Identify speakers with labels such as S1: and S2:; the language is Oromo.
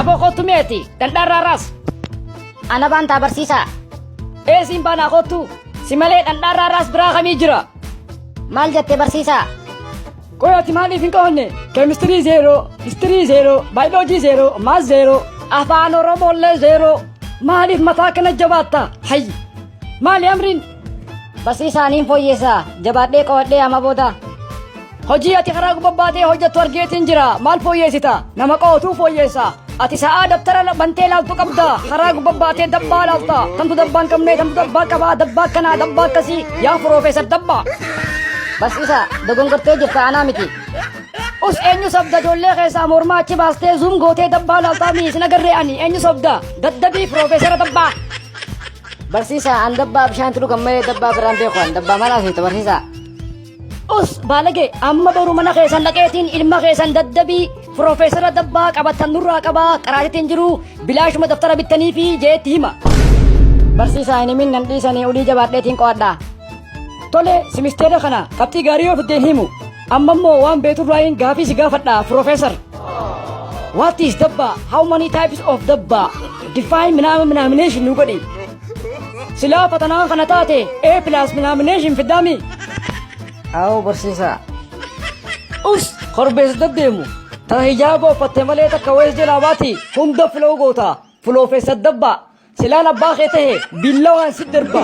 S1: Aboo kottu meeti dhandhaarraa raas.
S2: Ana baantaa barsiisaa.
S1: Eesiin baanaa kottu si malee dhandhaarraa raas biraa kamii jira.
S2: Maal jette barsiisaa?
S1: Qoy ati maaliif hin qo'anne? Keemistirii zero, histirii zero, baayoloojii zero, maths zero, afaan Oromoollee zero. Maaliif mataa kana jabaatta? Hayyi! Maali amriin?
S2: Barsiisaa niin fooyyeessa. Jabaadhee qo'adhee amma booda.
S1: Hojii ati karaa gubbaatee hojjettu argeetiin jira. Maal fooyyeessita? Nama qo'atuu fooyyeessa. Ati sa'aa dabtara bantee laaltu qabda. Karaa gubbaatee dabbaa laalta. Tamtu dabbaa hin qabne, tamtu dabbaa qabaa, dabbaa akkanaa, dabbaa akkasii. Yaa Piroofeesar Dabbaa.
S2: Barsiisaa, dogongortee jirta, anaa miti.
S1: Us, eenyu sobda? Ijoollee keessaa mormaa achi baastee zoom gootee dabbaa laaltaa mi sin agarree ani? Eenyu sobda? Daddabii Piroofeesara Dabbaa.
S2: Barsiisaa, an dabbaa bishaantu dhugan malee dabbaa biraan beeku. An dabbaa maal haasofta, barsiisaa?
S1: Us baalage, amma boru mana keessan dhaqeetiin ilma keessan daddabii Piroofeesara Dabbaa qabattan nurraa qabaa qaraatiitiin jiru bilaashuma daftara bittanii fi jeetti hima.
S2: Barsiisaa, hin himin, nan dhiisanii, ulii jabaadheetiin qo'adhaa.
S1: Tole, simisteera kana qabxii gaarii yoo fiddeen himu. Amma immoo waan beeturraayin gaafii si gaafadha, Piroofeesar. What is dabbaa? How many types of dabbaa? Define minaamin minaamination nu godhi. Silaa fatanaan kana taate A plus minaamination fiddaami.
S2: Awoo, barsiisaa.
S1: Us, korbeessa deddeemu. Ta hijaaba uffatte malee takka wayis jalaa baati hunda filoo goota. Piroofeesar Dabbaa. Silaan abbaa kee tahe billawaan si darba.